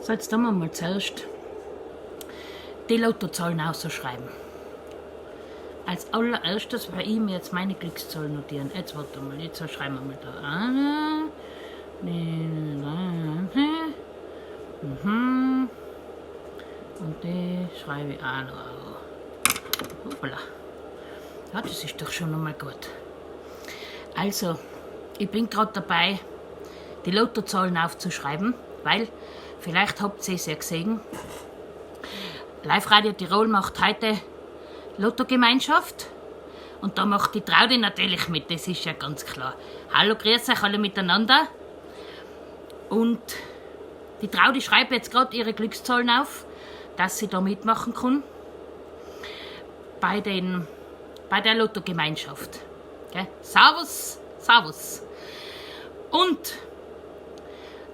So, jetzt tun wir mal zuerst die Lottozahlen ausschreiben. Als allererstes werde ich mir jetzt meine Glückszahlen notieren. Jetzt warte mal, jetzt schreiben wir mal da. Eine, drei, mhm. Und die schreibe ich auch noch auf. Hoppala. Ja, das ist doch schon einmal gut. Also, ich bin gerade dabei, die Lottozahlen aufzuschreiben, weil vielleicht habt ihr es ja gesehen. Live Radio Tirol macht heute Lottogemeinschaft und da macht die Traudi natürlich mit, das ist ja ganz klar. Hallo, grüß euch alle miteinander. Und die Traudi schreibt jetzt gerade ihre Glückszahlen auf, dass sie da mitmachen kann bei der Lottogemeinschaft. Gell? Servus, servus. Und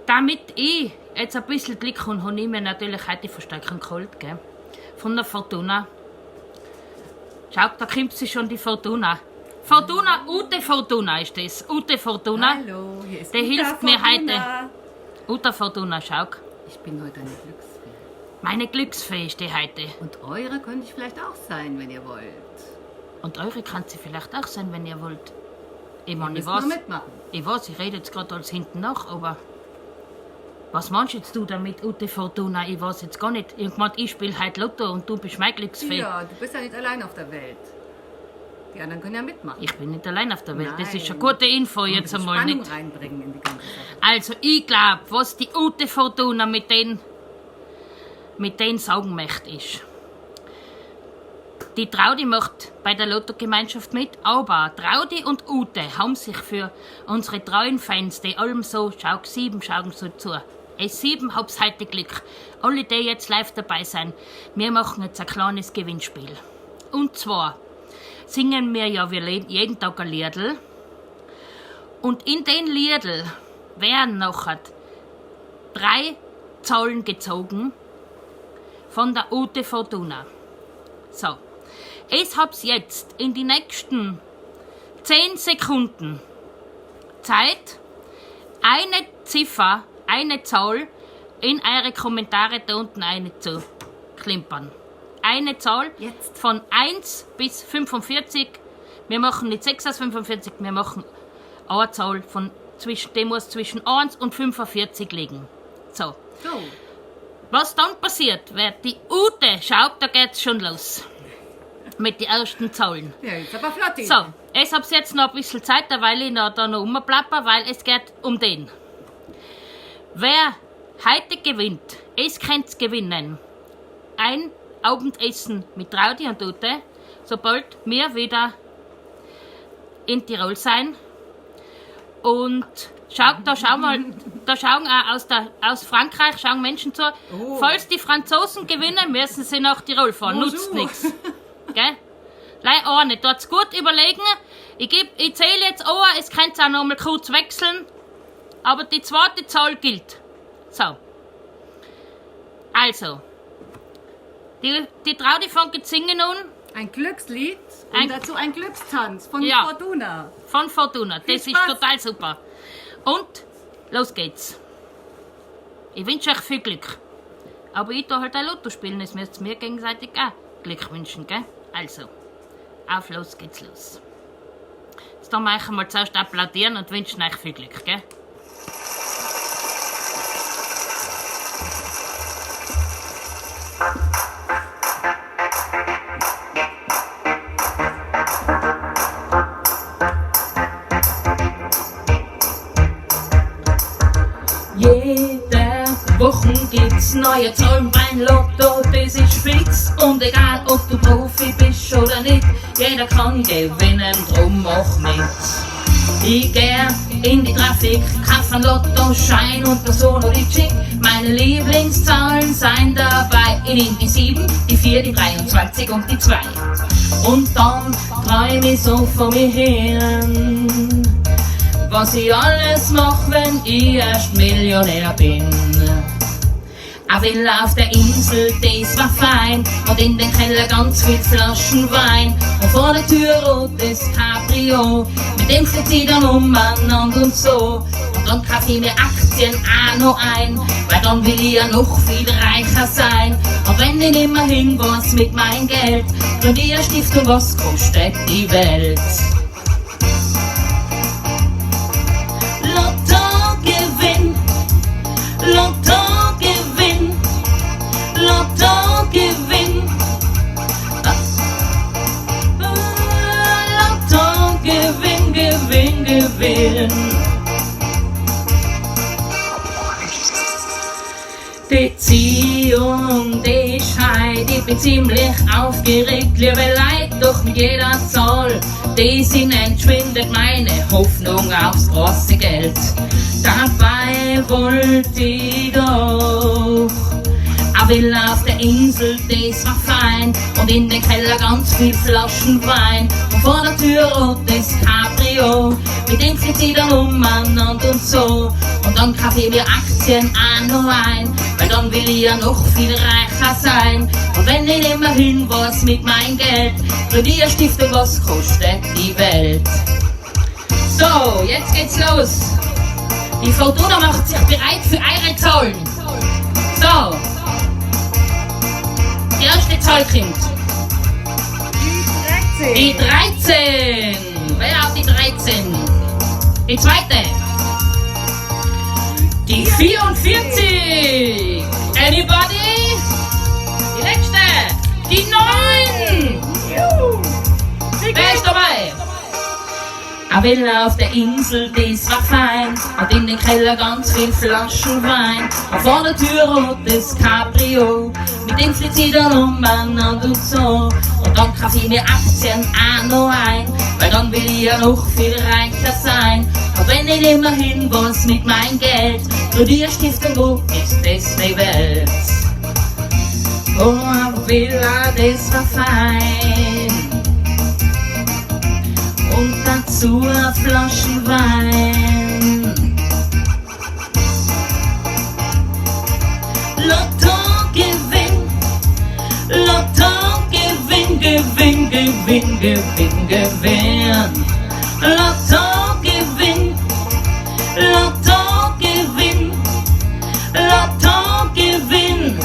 damit ich jetzt ein bisschen Glück habe, habe ich mir natürlich heute Verstärkung geholt, gell? Von der Fortuna. Schaut, da kommt sie schon, die Fortuna. Fortuna, Ute Fortuna ist das. Ute Fortuna. Hallo, hier ist Der Uta hilft mir Fortuna. heute. Uta Fortuna, schau. Ich bin heute eine Glücksfee. Meine Glücksfee ist die heute. Und eure könnte ich vielleicht auch sein, wenn ihr wollt. Und eure kann sie vielleicht auch sein, wenn ihr wollt. Ich meine, ich Müsst nur weiß, mitmachen. ich weiß, ich rede jetzt gerade alles hinten nach, aber was meinst jetzt du damit, Ute Fortuna? Ich weiß jetzt gar nicht. Ich hab gemeint, ich spiele heute Lotto und du bist meine Glücksfee. Ja, du bist ja nicht allein auf der Welt. Die anderen können ja mitmachen. Ich bin nicht allein auf der Welt. Das ist eine Nein. gute Info Ein jetzt bisschen einmal Spannung nicht. reinbringen in die ganze Sache. Also, ich glaub, was die Ute Fortuna mit den sagen möchte, ist, die Traudi macht bei der Lottogemeinschaft mit, aber Traudi und Ute haben sich für unsere treuen Fans, die allem so, schau, 7 schauen so zu. Es 7 hab's heute Glück. Alle, die jetzt live dabei sind, wir machen jetzt ein kleines Gewinnspiel. Und zwar singen wir ja wir jeden Tag ein Liedl. Und in den Liedl werden nachher 3 Zahlen gezogen von der Ute Fortuna. So, es hab's jetzt in die nächsten 10 Sekunden Zeit, eine Ziffer, eine Zahl in eure Kommentare da unten eine zu klimpern. Eine Zahl Jetzt. von 1 bis 45. Wir machen nicht 6 aus 45, wir machen eine Zahl von zwischen, die muss zwischen 1 und 45 liegen. So. So. Was dann passiert, wird die Ute, schaut, da geht's schon los. Mit den ersten Zahlen. Ja, jetzt aber flott. So, ich hab's jetzt noch ein bisschen Zeit, weil ich noch da noch rumplapper, weil es geht um den. Wer heute gewinnt, es könnt's gewinnen. Ein Abendessen mit Traudi und Ute, sobald wir wieder in Tirol sein. Und schaut, da schauen wir, da schauen auch aus Frankreich schauen Menschen zu. Oh. Falls die Franzosen gewinnen, müssen sie nach Tirol fahren. Bonjour. Nutzt nix. Gell? Lei eine, tut's gut überlegen. Ich zähle jetzt an, es könnt auch noch mal kurz wechseln. Aber die zweite Zahl gilt. So. Also. Die Traudi fängt jetzt singen an. Ein Glückslied und dazu ein Glückstanz von Ja. Fortuna. Von Fortuna. Viel Das ist Spaß. total super. Und los geht's. Ich wünsche euch viel Glück. Aber ich tue halt auch Lotto spielen, das müsst ihr mir gegenseitig auch Glück wünschen, gell? Also, auf los geht's los. Jetzt tun wir euch einmal zuerst applaudieren und wünschen euch viel Glück, gell? Jede Woche gibt's neue Zahlen beim Lotto, das ist fix. Und egal ob du Profi bist oder nicht, jeder kann gewinnen, drum mach mit. Ich geh in die Trafik, kauf einen Lottoschein und der Sohn und die Chick. Meine Lieblingszahlen sind dabei. Ich nehm die 7, die 4, die 23 und die 2. Und dann träum ich so vor mir hin, was ich alles mach, wenn ich erst Millionär bin. A Villa auf der Insel, des war fein. Und in den Keller ganz viel Flaschen Wein. Und vor der Tür rotes Cabrio. Mit dem fliegt sie dann umeinander und so. Und dann kauf ich mir Aktien auch noch ein. Weil dann will ich ja noch viel reicher sein. Und wenn ich nimmer hin was mit mein Geld, gründ ich eine Stiftung, was kostet die Welt? Lottogewinn, Lottogewinn, Lottogewinn. Lottogewinn, Gewinn, Gewinn. Die Ziehung, die ist heut, ich bin ziemlich aufgeregt, liebe Leute, doch mit jeder Zahl, die sie nennt, schwindet meine Hoffnung aufs große Geld. Dabei wollte ich doch a Villa auf der Insel, das war fein, und in den Keller ganz viel Flaschen Wein. Und vor der Tür rotes Cabrio, mit dem fliegt sie dann umeinander und so. Und dann kauf ich mir Aktien auch noch ein, weil dann will ich ja noch viel reicher sein. Und wenn ich nimmer hin was mit mein Geld, gründ ich eine Stiftung, was kostet die Welt? So, jetzt geht's los. Die Fortuna macht sich bereit für eure Zahlen. So. Die erste Zahl kommt. Die 13. Die 13. Wer hat die 13? Die zweite. Die 44. Anybody? Die letzte. Die 9. Juhu. Wer ist dabei? A Villa auf der Insel, das war fein. Und in den Keller ganz viel Flaschen Wein. Und vor der Tür rotes Cabrio. Mit dem fliegt sie dann umeinander und so. Und dann kauf ich mir Aktien auch noch ein, weil dann will ich ja noch viel reicher sein. Und wenn ich nimmer hin was mit mein Geld, gründ ich eine Stiftung, wo ist das die Welt? Oh, a Villa, das war fein. Und dazu a Flaschen Wein. Lottogewinn, Lottogewinn, Gewinn, Gewinn, Gewinn, Gewinn. Lottogewinn, Lottogewinn, Lottogewinn.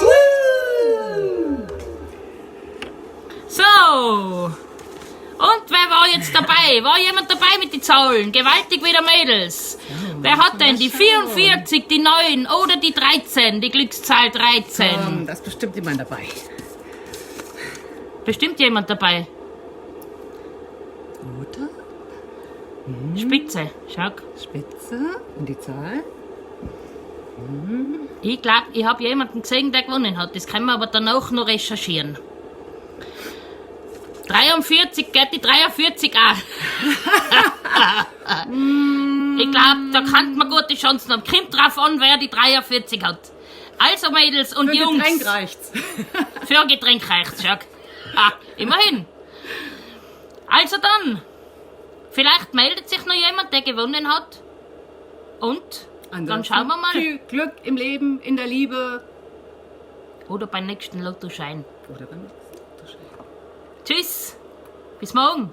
Woo! So, und wer war jetzt dabei? War jemand dabei mit den Zahlen? Gewaltig wieder Mädels. Wer hat denn die 44, die 9 oder die 13, die Glückszahl 13? Da ist bestimmt jemand dabei. Bestimmt jemand dabei. Oder? Spitze, schau. Spitze. Und die Zahl? Ich glaub, ich hab jemanden gesehen, der gewonnen hat. Das können wir aber danach noch recherchieren. 43, geht die 43 auch. Ich glaub, da kann man gute Chancen haben. Kommt drauf an, wer die 43 hat. Also Mädels und Für Jungs. Getränk reicht's. Für ein Getränk reicht's, schau. Ah, immerhin. Also dann, vielleicht meldet sich noch jemand, der gewonnen hat. Und dann Ansonsten schauen wir mal. Viel Glück im Leben, in der Liebe. Oder beim nächsten Lottoschein. Oder beim nächsten Lottoschein. Tschüss, bis morgen.